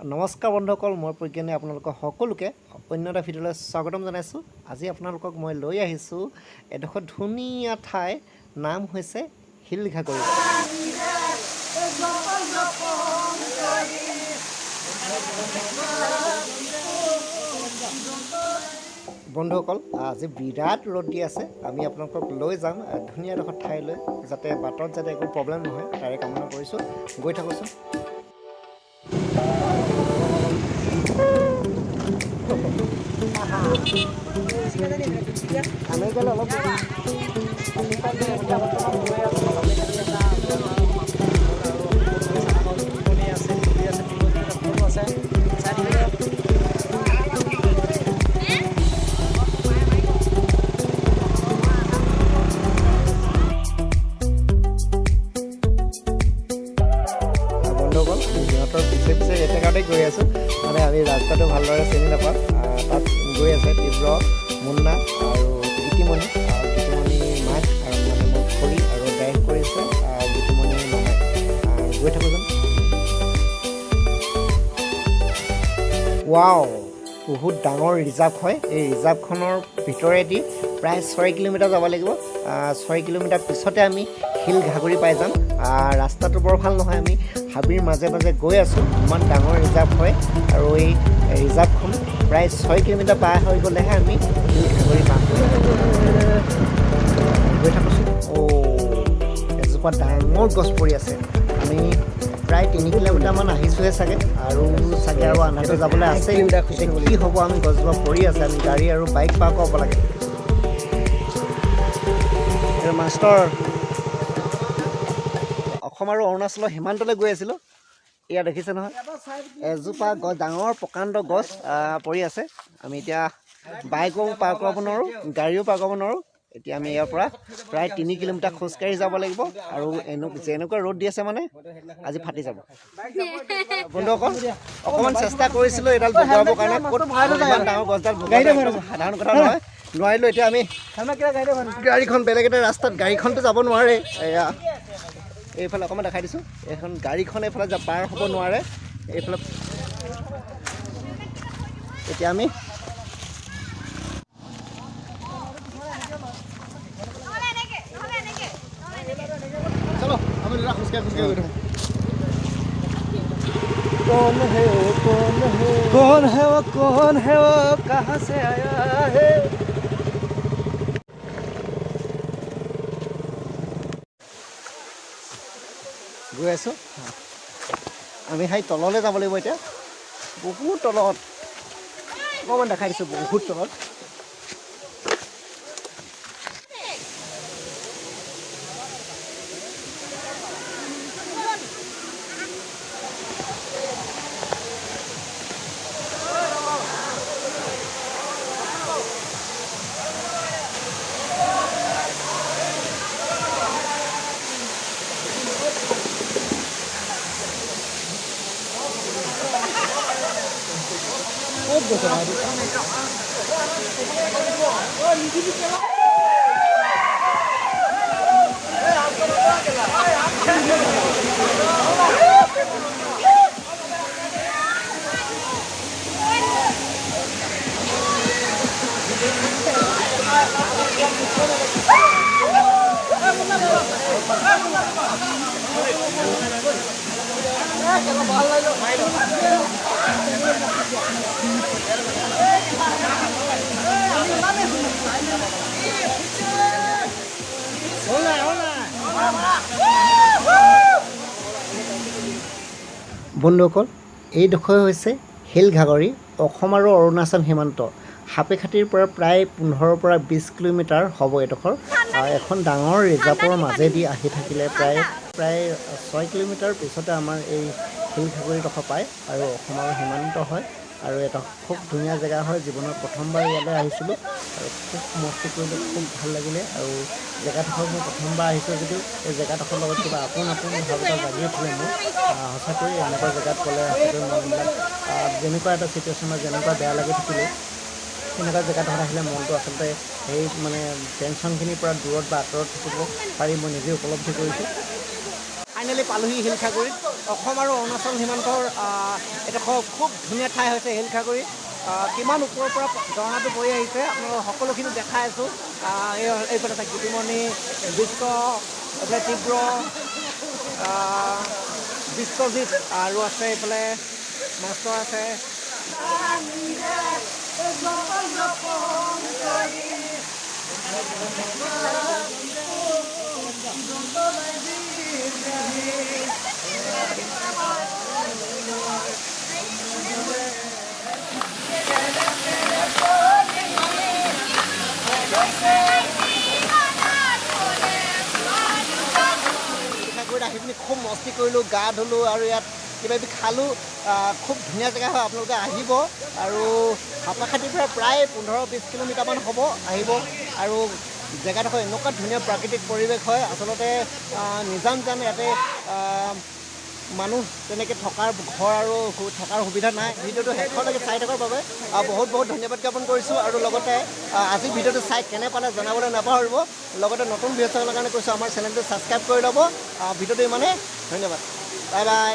নমস্কাৰ বন্ধুসকল, মই প্ৰজ্ঞানে আপোনালোকক সকলোকে অন্য এটা ভিডিঅ'লৈ স্বাগতম জনাইছোঁ। আজি আপোনালোকক মই লৈ আহিছোঁ এডোখৰ ধুনীয়া ঠাই, নাম হৈছে শিলঘাগৰি। বন্ধুসকল, আজি বিৰাট ৰ'দ দি আছে। আমি আপোনালোকক লৈ যাম ধুনীয়া এডোখৰ ঠাইলৈ, যাতে বাটত যাতে একো প্ৰব্লেম নহয় তাৰে কামনা কৰিছোঁ। গৈ থাকোঁচোন। আমি গ'লে অলপ বন্ধুসকল, সিহঁতৰ পিছে পিছে এটা কাৰণেই গৈ আছোঁ, মানে আমি ৰাস্তাটো ভালদৰে চিনি নাপাওঁ। তাত গৈ আছে তীব্ৰ, মুন্না আৰু গীতিমণি, আৰু গীতিমণিৰ মাক আৰু মানে মোৰ খুৰী, আৰু ড্ৰাইভ কৰিছে গীতিমণিৰ মামাই। গৈ থাকোঁচোন। ৱাও, বহুত ডাঙৰ ৰিজাৰ্ভ হয়। এই ৰিজাৰ্ভখনৰ ভিতৰেদি প্ৰায় 6 কিলোমিটাৰ যাব লাগিব। 6 কিলোমিটাৰ পিছতে আমি শিলঘাগৰি পাই যাম। ৰাস্তাটো বৰ ভাল নহয়, আমি হাবিৰ মাজে মাজে গৈ আছোঁ। ইমান ডাঙৰ ৰিজাৰ্ভ হয় আৰু এই ৰিজাৰ্ভখন প্ৰায় 6 কিলোমিটাৰ পাৰ হৈ গ'লেহে আমি শিলঘাগৰি পাম। গৈ থাকোঁচোন। অ' এজোপা ডাঙৰ গছ পৰি আছে। আমি প্ৰায় 3 কিলোমিটাৰমান আহিছোঁহে চাগে, আৰু চাগে আৰু আন্ধাৰটো যাবলৈ আছে। এতিয়া কি হ'ব? আমি গছজোপা পৰি আছে, আমি গাড়ী আৰু বাইক পাৰ কৰাব লাগে। এই মাষ্টৰ, অসম আৰু অৰুণাচলৰ সীমান্তলৈ গৈ আছিলোঁ। এয়া দেখিছে নহয়, এজোপা গছ, ডাঙৰ প্ৰকাণ্ড গছ পৰি আছে। আমি এতিয়া বাইকো পাৰ কৰাব নোৱাৰোঁ, গাড়ীও পাৰ কৰাব নোৱাৰোঁ। এতিয়া আমি ইয়াৰ পৰা প্ৰায় 3 কিলোমিটাৰ খোজকাঢ়ি যাব লাগিব আৰু যেনেকুৱা ৰ'দ দি আছে, মানে আজি ফাটি যাব। বন্ধুসকল, অকণমান চেষ্টা কৰিছিলোঁ এইডাল বগোৱাবৰ কাৰণে। ক'ত ইমান ডাঙৰ গছডাল বগোৱাটো একদম সাধাৰণ কথা নহয়, নোৱাৰিলোঁ। এতিয়া আমি গাড়ীখন বেলেগ এটা ৰাস্তাত, গাড়ীখনতো যাব নোৱাৰে। এয়া এইফালে অকণমান দেখাই দিছোঁ, এইখন গাড়ীখন এইফালে পাৰ হ'ব নোৱাৰে এইফালে। এতিয়া আমি নহ'লে এনেকে, নহ'লে এনেকে। চলো, আমি দুটা খোজকাঢ়ি খোজকাঢ়ি গৈ থাকোঁ। कौन है वो, कौन है, कौन है वो, कौन है वो, कहाँ से आया है? গৈ আছোঁ আমি। সেই তললৈ যাব লাগিব এতিয়া, বহুত তলত। অকণমান দেখাই দিছোঁ, বহুত তলত। ক'ত গৈছে ভাইটি? হ'ল নাই, হ'ল নাই। বন্ধুসকল, এইডোখৰ হৈছে শিলঘাগৰি, অসম আৰু অৰুণাচল সীমান্ত। সাপেখাতিৰ পৰা প্ৰায় 15ৰ পৰা 20 কিলোমিটাৰ হ'ব এইডোখৰ। এখন ডাঙৰ ৰিজাৰ্ভৰ মাজেদি আহি থাকিলে প্ৰায় প্ৰায় 6 কিলোমিটাৰ পিছতে আমাৰ এই শিলঘাগৰিডোখৰ পায় আৰু অসম আৰু সীমান্ত হয় আৰু এটা খুব ধুনীয়া জেগা হয়। জীৱনত প্ৰথমবাৰ ইয়ালৈ আহিছিলোঁ আৰু খুব মস্তি কৰিলোঁ, খুব ভাল লাগিলে। আৰু জেগাডোখৰ মই প্ৰথমবাৰ আহিছোঁ যদিও এই জেগাডোখৰ লগত কিবা আপোন আপোন ভাৱ এটা জাগি উঠিলে মোৰ। সঁচাকৈ এনেকুৱা জেগাত গ'লে সঁচাকৈ মনবিলাক যেনেকুৱা এটা চিটুৱেশ্যনত যেনেকুৱা বেয়া লাগি থাকিলেও তেনেকুৱা জেগাডোখৰত আহিলে মনটো আচলতে সেই মানে টেনশ্যনখিনিৰ পৰা দূৰত বা আঁতৰত থাকিব পাৰি, মই নিজে উপলব্ধি কৰিছোঁ। ফাইনেলি পালোহি শিলসাগৰিত, অসম আৰু অৰুণাচল সীমান্তৰ। এডোখৰ খুব ধুনীয়া ঠাই হৈছে শিলখাগুৰি। কিমান ওপৰৰ পৰা ঝৰ্ণাটো বৈ আহিছে, আপোনালোকক সকলোখিনি দেখাই আছোঁ। এইফালে আছে গীতিমণি, বিশ্ব, এইফালে তীব্ৰ, বিশ্বজিৎ আৰু আছে এইফালে মাষ্টৰ আছে। শিলখাগুৰিত আহি পিনি খুব মস্তি কৰিলোঁ, গা ধুলোঁ আৰু ইয়াত কিবা কিবি খালোঁ। খুব ধুনীয়া জেগা হয়, আপোনালোকে আহিব। আৰু সাপাখাতিৰ পৰা প্ৰায় 15-20 কিলোমিটাৰমান হ'ব, আহিব। আৰু জেগাডোখৰ এনেকুৱা ধুনীয়া প্ৰাকৃতিক পৰিৱেশ হয়। আচলতে নিজান জান ইয়াতে, মানুহ তেনেকৈ থকাৰ ঘৰ আৰু থকাৰ সুবিধা নাই। ভিডিঅ'টো শেষলৈকে চাই থকাৰ বাবে বহুত বহুত ধন্যবাদ জ্ঞাপন কৰিছোঁ। আৰু লগতে আজি ভিডিঅ'টো চাই কেনে পালে জনাবলৈ নাপাহৰিব। লগতে নতুন ভিডিঅ' চাবলৈ কাৰণে কৈছোঁ, আমাৰ চেনেলটো ছাবস্ক্ৰাইব কৰি ল'ব। ভিডিঅ'টো ইমানেই, ধন্যবাদ, বাই বাই।